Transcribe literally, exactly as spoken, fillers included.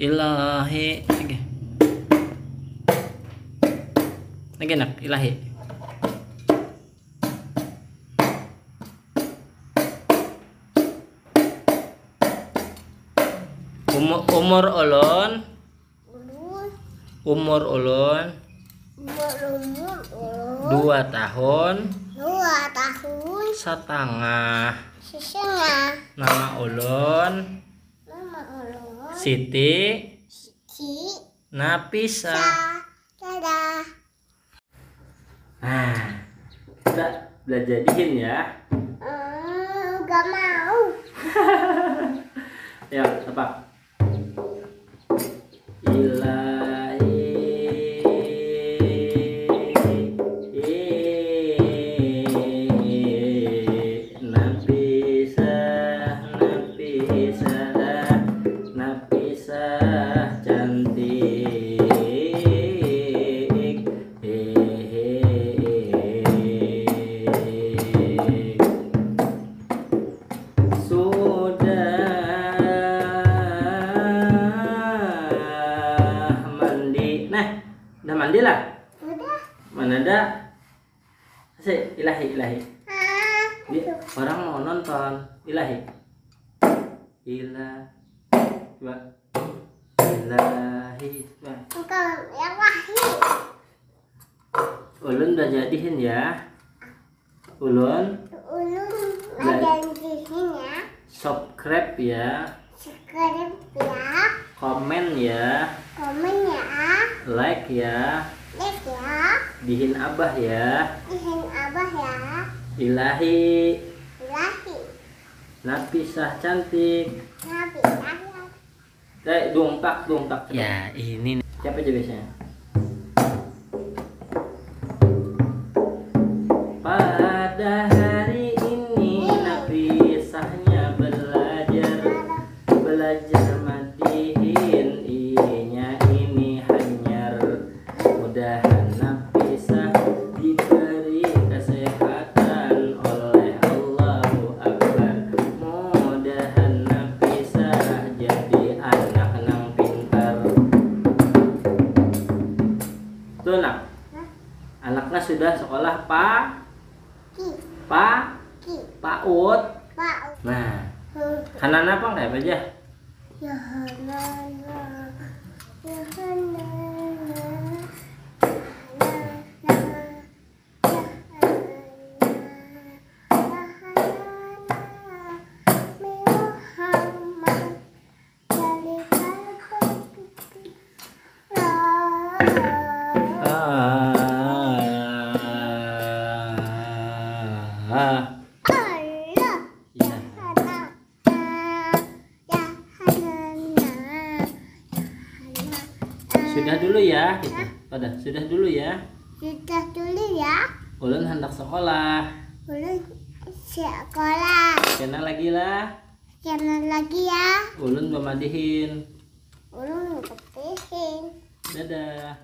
Ilahi. Lagi. Lagi nak, ilahi. Umur, umur ulun. Ulun. Umur ulun. Umur, umur ulun. Dua tahun. Dua tahun. Satangah. Setengah. Nama ulun. Nama ulun. Siti. Siti. Napisah. Sa. Dadah. Nah, kita belajar dihin ya. Hmm, gak mau. Ya, apa? Ilahi. Napisah, napisah, napisah cantik. Hehehe. Sudah mandi. Nah, udah mandi lah? Udah. Mana ada? Si, ilahi, ilahi. Ah, dia itu. Orang mau nonton. Ilahi. Ila. Coba. Ilahi. Coba. Engkau yang wahyu. Ulun udah jadihin ya. Ulun. Ulun udah jadihin ya. Subscribe ya. Subscribe ya. Komen ya. Komen ya. Like ya. Like ya. Dihin abah ya. Dihin abah ya. Ilahi. Ilahi. Napisah cantik. Napisah cantik. Kayak dongtak, dongtak. Ya, ini. Siapa aja biasanya? Pada hari ini Napisahnya belajar, belajar madihin, inya ini hanyar. Mudahan Napisah diberi kesehatan oleh Allahu Akbar. Mudahan Napisah jadi anak nang pintar. Tuh nak, anaknya sudah sekolah pa, pa, paut. Nah, kanana pang kaya apa aja? Yohanana, Yohanana, Yohanana, Yohanana, Muhammad, Zalikal Fatih. Ah. Iya. Sudah dulu ya, gitu. Pada sudah dulu ya. Sudah dulu ya. Ulun hendak sekolah. Ulun sekolah. Kena lagi lah. Kena lagi ya. Ulun bamadihin. Ulun bamadihin. Dadah.